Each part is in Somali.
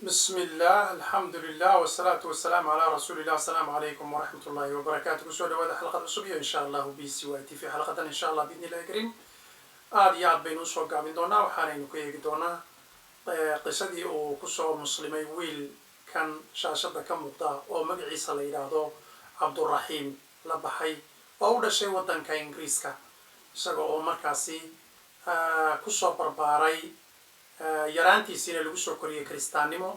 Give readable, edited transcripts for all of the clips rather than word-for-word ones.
بسم الله، الحمد لله، والصلاة والسلام على رسول الله. السلام عليكم ورحمة الله وبركاته. Kusoo dhawaada xalqad cusub iyo insha Allahu BCY TV. Xalqadan insha Allah biidni illahi kariim aada iyo aad baynu usoo gaabin doonaa. Waxaanaynu ku eegi doonaa qisadii uu kusoo muslimay wiil kan shaashada ka muuqda oo magaciisa la yidhaahdo Cabduraxiim la baxay, oo u dhashay waddanka Ingiriiska, isaga oo markaasi kusoo barbaaray, yaraantiisiina lagu soo koriyey kiristaannimo,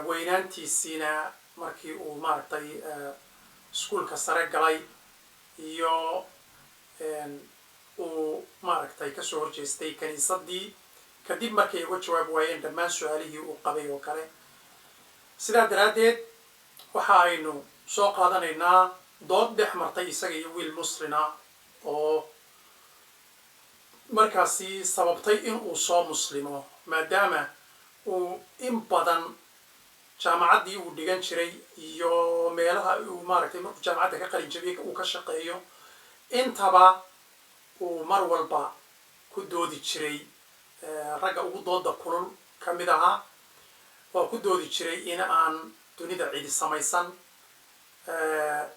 weynaantiisiina markii uu maaragtay iskuulka sare galay iyo uu maaragtay kasoo horjeestay kaniisadii, kadib markay uga jawaab waayeen dhammaan su-aalihii uu qabay oo kale. Sidaa daraaddeed waxa aynu soo qaadanaynaa dood dhex martay isaga iyo wiil muslina oo markaasi sababtay in uu soo muslimo, maadaama uu in badan jaamacaddii uu dhigan jiray iyo meelaha uu maaragtay markuu jaamacadda ka qalin jabiyey uu ka shaqeeyo intaba uu mar walba ku doodi jiray, ragga ugu dooda kulul ka mid ahaa, oo ku doodi jiray in aan dunida cidi samaysan,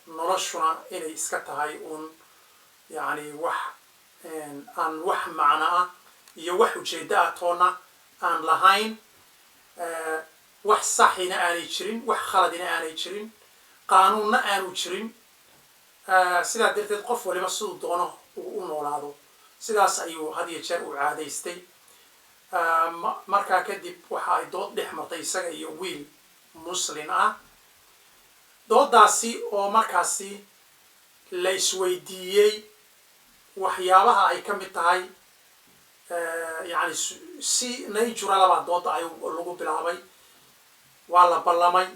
noloshuna inay iska tahay uun yacni wax aan wax macno ah iyo wax ujeeddo ah toona aan lahayn, wax saxina aanay jirin, wax khaladina aanay jirin, qaanuunna aanu jirin. Sidaa darteed qof waliba siduu doono uu u noolaado. Sidaas ayuu had iyo jeer u caadaystay. Markaa kadib waxa ay dood dhex martay isaga iyo wiil muslin ah, doodaasi oo markaasi la isweydiiyey waxyaabaha ay ka mid tahay, yani si natural baa dooda ay lagu bilaabay. Waa la ballamay.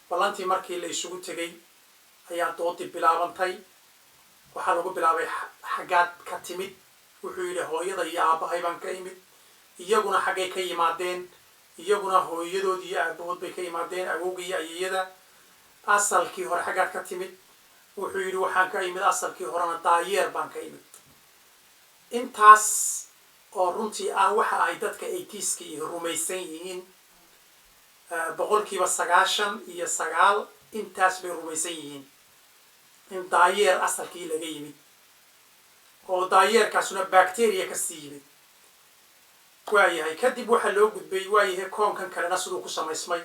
Ballantii markii la isugu tegay ayaa doodii bilaabantay. Waxaa lagu bilaabay, "Xaggaad ka timid?" Wuxuu yidhi, "Hooyada iyo aabbahay baan ka imid." "Iyaguna xaggay ka yimaadeen?" "Iyaguna hooyadood iyo aabahood bay ka yimaadeen, awowga iyo ayeyada." "Asalkii hore xaggaad ka timid?" Wuxuu yidhi, "Waxaan ka imid asalkii horena daayeer baan ka imid." Intaas oo runtii ah waxa ay dadka atheist-ka iyo rumaysan yihiin, 99% intaas bay rumaysan yihiin, in daayeer asalkii laga yimid oo daayeerkaasuna bacteria kasii yimid. Waayahay, kadib waxaa loo gudbay, waayahay, koonkan kalena siduu ku samaysmay?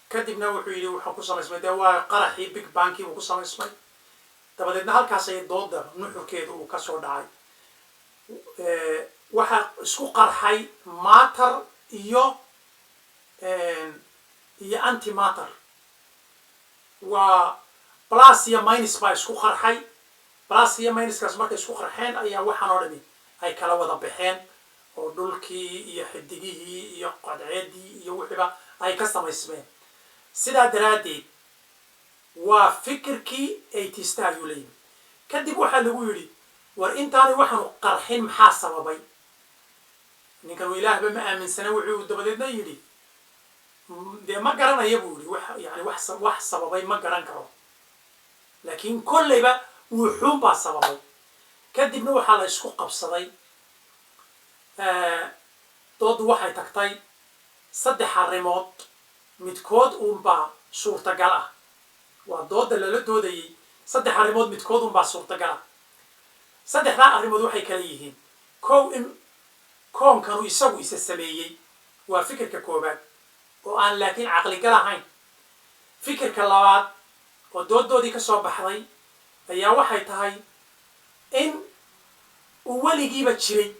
Kadibna wuxuu yidhi, "Wuxuu ku samaysmay dee waa qaraxii Big Bang-kii buu ku samaysmay." Dabadeedna halkaas ay dooda nuxurkeedu uu kasoo dhacay. Waxaa isku qarxay matter iyo antimatter, waa plus iyo minus baa isku qarxay. Plus iyo minuskaas markay isku qarxeen ayaa waxaan oo dhami ay kala wada baxeen, oo dhulkii iyo xidigihii iyo qadceedii iyo wixiiba ay ka samaysmeen. Sidaa daraaddeed waa fikirkii atheist-a ayuu la yimid. Kadib waxaa lagu yidhi, "War intaanay waxaanu qarxin maxaa sababay?" Ninkan ilaahba ma aaminsana. Wuxuu dabadeedna yidhi, "Dee ma garanaya," buu yidhi, "wax yani wax sababay ma garan karo, laakiin kolleyba wuxuun baa sababay." Kadibna waxaa la isku qabsaday, dooddu waxay tagtay saddex arrimood midkood uunbaa suurtagal ah. Waa dooda lala doodayey. Saddex arrimood midkood uunbaa suurtagal ah. Saddexdaa arrimood waxay kala yihiin: kow, in koonkanu isagu isa sameeyey, waa fikirka koowaad oo aan laakiin caqligal ahayn. Fikirka labaad oo doodoodii ka soo baxday ayaa waxay tahay in uu weligiiba jiray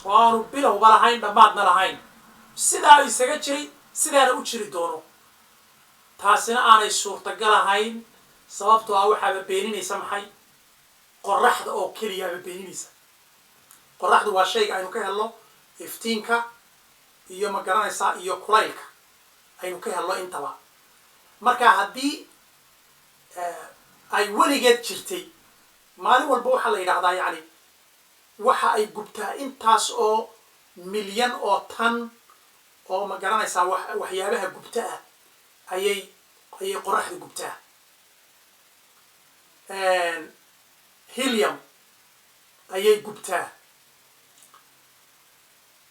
oo aanu bilowba lahayn, dhammaadna lahayn, sidaa isaga jiray, sidaana u jiri doono. Taasina aanay suurtagal ahayn, sababtoo ah waxaaba beeninaysa maxay? Qoraxda oo keliyaaba beeninaysa. Qoraxdu waa shayga aynu ka helno iftiinka iyo, ma garanaysaa, iyo kulaylka aynu ka helno intaba. Marka haddii ay weligeed jirtay, maalin walba waxaa la yidhahdaa yani waxa ay gubtaa intaas oo milyan oo tan oo, ma garanaysaa, waxyaabaha gubta ah ayay qoraxda gubtaa. Helium ayay gubtaa.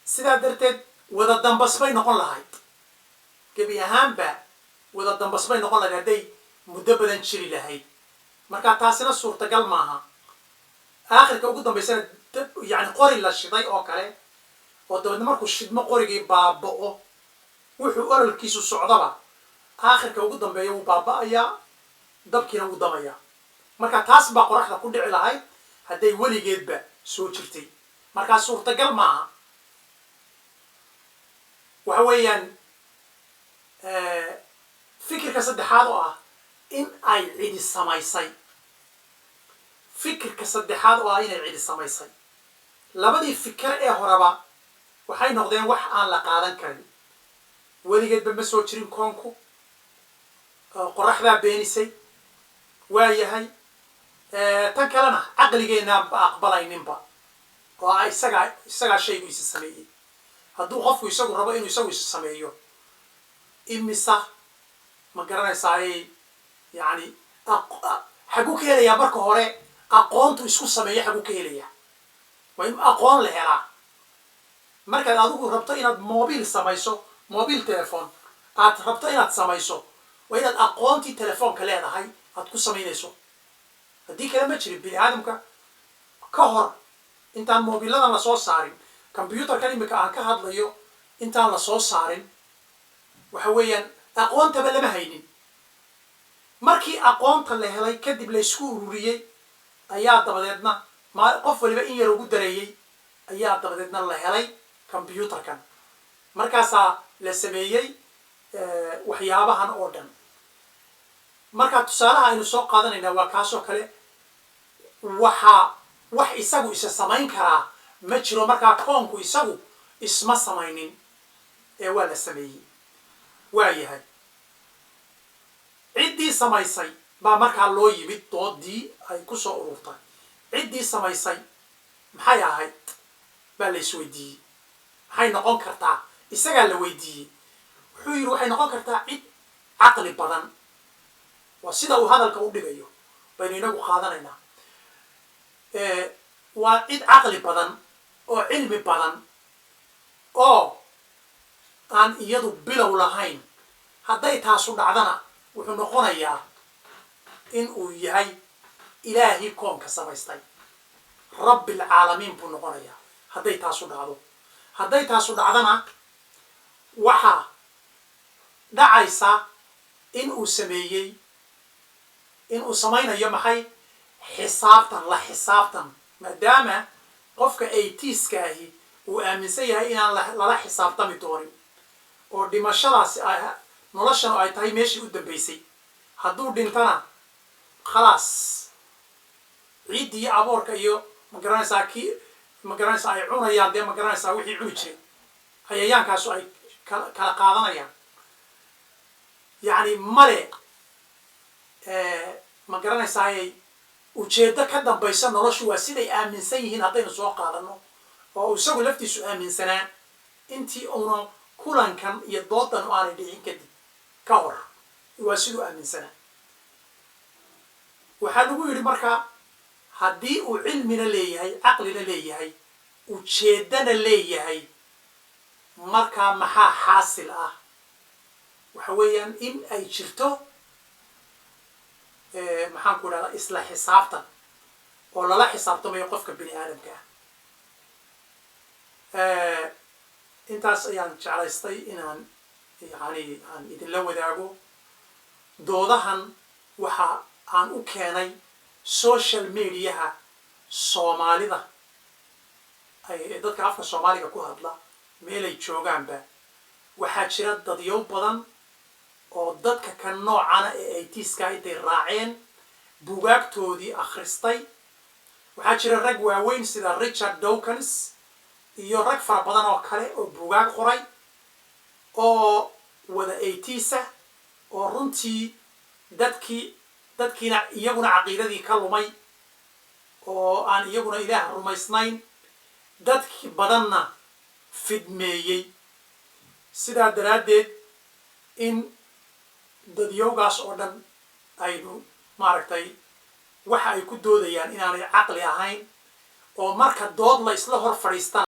Sidaa darteed Wada dambas bay noqon lahayd, gebi ahaanba wada dambas bay noqon lahayd hadday muddo badan jiri lahayd. Marka taasina suurtagal maaha. Aakhirka ugu dambaysana, yani qori la shiday oo kale, oo dabeedna markuu shidmo qorigii baaba'o, wuxuu ololkiisu socdaba, aakhirka ugu dambeeya wuu baaba'ayaa, dabkiina wuu damayaa. Marka taas baa qoraxda ku dhici lahayd hadday weligeedba soo jirtay. Markaa suurtagal maaha. Waxa weeyaan fikirka saddexaad oo ah in ay cidi samaysay. Fikirka saddexaad oo ah inay cidi samaysay, labadii fikir ee horeba waxay noqdeen wax aan la qaadan karin. Weligeedba ma soo jirin koonku, qoraxdaa beenisay, waa yahay. Tan kalena caqligeennaanba aqbalayninba, oo ah isagaa shaygu isa sameeyey. Hadduu qofku isagu rabo inuu isagu isa sameeyo, imisa, ma garanaysaay, yani xaguu ka helayaa? Marka hore aqoontu isku sameeyo xaguu ka helayaa? Waa in aqoon la helaa. Markaad adigu rabto inaad mobil samayso, mobil telephone aad rabto inaad samayso, waa inaad aqoontii telefoonka leedahay aad ku samaynayso. Haddii kale ma jirin. Bini aadamka ka hor, intaan mobiladan lasoo saarin, computerkan imika aan ka hadlayo intaan lasoo saarin, waxa weeyaan aqoontaba lama haynin. Markii aqoonta la helay kadib, laysku ururiyey, ayaa dabadeedna ma qof waliba in yar ugu dareeyey, ayaa dabadeedna la helay computerkan. Markaasaa la sameeyey waxyaabahan oo dhan. Marka tusaalaha aynu soo qaadanaynaa waa kaasoo kale. Waxaa wax isagu isa samayn karaa ma jiro. Markaa koonku isagu isma samaynin ee waa la sameeyey, waa yahay. Ciddii samaysay baa markaa loo yimid, doodii ay ku soo ururtay. Ciddii samaysay maxay ahayd baa la isweydiiyey. Maxay noqon kartaa? Isagaa la weydiiyey. Wuxuu yidhi waxay noqon kartaa cid caqli badan. Waa sida uu hadalka u dhigayo baynu inagu qaadanaynaa. Waa cid caqli badan oo cilmi badan oo aan iyadu bilow lahayn. Hadday taasu dhacdana, wuxuu noqonayaa in uu yahay Ilaahii koonka samaystay, Rabbilcaalamiin buu noqonayaa hadday taasu dhacdo. Hadday taasu dhacdana, waxaa dhacaysa in uu sameeyey, in uu samaynayo maxay? Xisaabtan, la xisaabtan, maadaama qofka atheistka ahi uu aaminsan yahay inaan lala xisaabtami doonin, oo dhimashadaasi ay noloshan ay tahay meeshii u dambeysay. Hadduu dhintana khalaas, ciiddii iyo aboorka iyo, ma garanaysaa, kii, ma garanaysaa, ay cunayaan dee, ma garanaysaa, wixii cuni jiray cayayaankaasu ay kala qaadanayaan. Yacni male, ma garanaysaay, ujeeddo ka dambaysa noloshu. Waa siday aaminsan yihiin haddaynu soo qaadano, oo isagu laftiisu aaminsanaa intii uuna kulankan iyo doodan aanay dhicin kadib ka hor, waa siduu aaminsanaa. Waxaa lagu yidhi marka, haddii uu cilmina leeyahay, caqlina leeyahay, ujeeddana leeyahay, markaa maxaa xaasil ah? Waxa weeyaan in ay jirto, maxaan ku idhahdaa, isla xisaabtan oo lala xisaabtamayo qofka bini aadamka ah. Intaas ayaan jeclaystay inaan yani aan idinla wadaago. Doodahan waxa aan u keenay social mediaha Soomaalida, ay dadka afka Soomaaliga ku hadla meelay joogaanba, waxaa jira dadyow badan oo dadka kan noocana ee atheistka intay raaceen bugaagtoodii akhristay. Waxaa jira rag waaweyn sida Richard Dawkins iyo rag fara badan oo kale oo bugaag qoray oo wada atheist ah, oo runtii dadkiina iyaguna caqiidadii ka lumay, oo aan iyaguna Ilaah rumaysnayn, dadki badanna fidmeeyey. Sidaa daraaddeed in dadyowgaas oo dhan aynu maaragtay waxa ay ku doodayaan inaanay caqli ahayn, oo marka dood la isla hor fadhiistana